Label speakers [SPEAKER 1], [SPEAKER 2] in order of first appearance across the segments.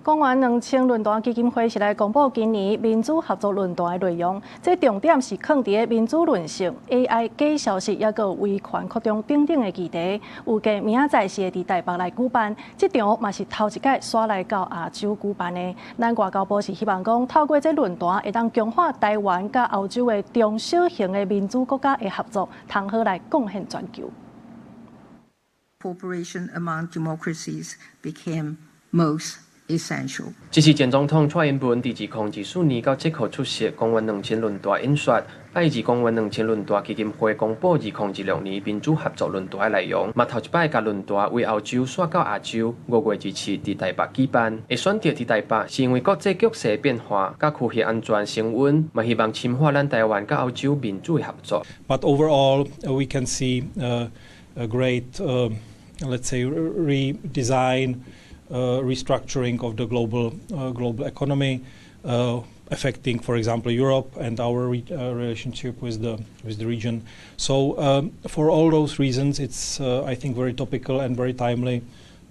[SPEAKER 1] 公元兩千論壇基金會是來公布今年民主合作論壇的內容，這重點是囥佇民主韌性、AI 假消息，抑閣有威權擴張等等的議題。預計明仔載是會佇台北來舉辦，這場嘛是頭一擺徙來到亞洲舉辦的。咱外交部是希望講，透過這論壇會當強化台灣佮歐洲的中小型的民主國家的合作，通好來貢獻全球。
[SPEAKER 2] Cooperation among democracies became most essential.
[SPEAKER 3] 這是前總統蔡英文佇2024年到捷克出席公元兩千論壇演說，拜二公元兩千論壇基金會公布2026年民主合作論壇的內容，嘛頭一擺共論壇為歐洲徙到亞洲，5月27佇台北舉辦。會選擇佇台北，是因為國際局勢變化，佮區域安全升溫，嘛希望深化咱台灣佮歐洲民主的合作。
[SPEAKER 4] But overall, we can see a great, let's say, redesign, restructuring of the global economy, affecting, for example, Europe and our relationship with the region. So, for all those reasons, it's I think, very topical and very timely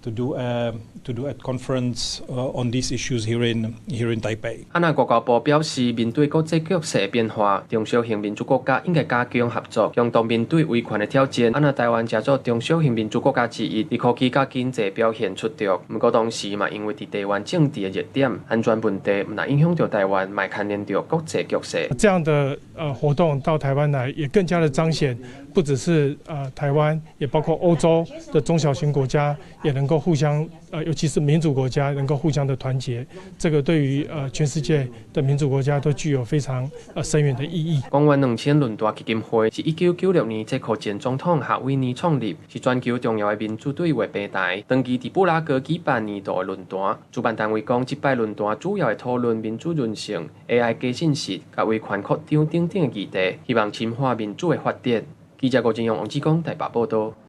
[SPEAKER 4] to do a conference on these issues here in Taipei.
[SPEAKER 3] 啊，那外交部表示，面對國際局勢的變化，中小型民主國家應該加強合作，共同面對威權的挑戰。啊，那台灣誠做中小型民主國家之一，佇科技佮經濟表現出眾。毋過同時嘛，因為佇地緣政治的熱點、安全問題，毋但影響著台灣，嘛牽連著國際局勢。
[SPEAKER 5] 這樣的活動到台灣來，也更加的彰顯，不只是台灣，也包括歐洲的中小型國家，也能夠互相尤其是民主國家能夠互相的團結，這個對於全世界的民主國家都具有非常深遠的意義。
[SPEAKER 3] 公元兩千論壇基金會是1996年捷克前總統夏威爾創立，是全球重要的民主對話平台。長期佇布拉格舉辦年度的論壇，主辦單位講，這擺論壇主要會討論民主韌性、AI 假信息、佮威權擴張等等的議題，希望深化民主的發展。記者郭金勇、王志剛台北報道。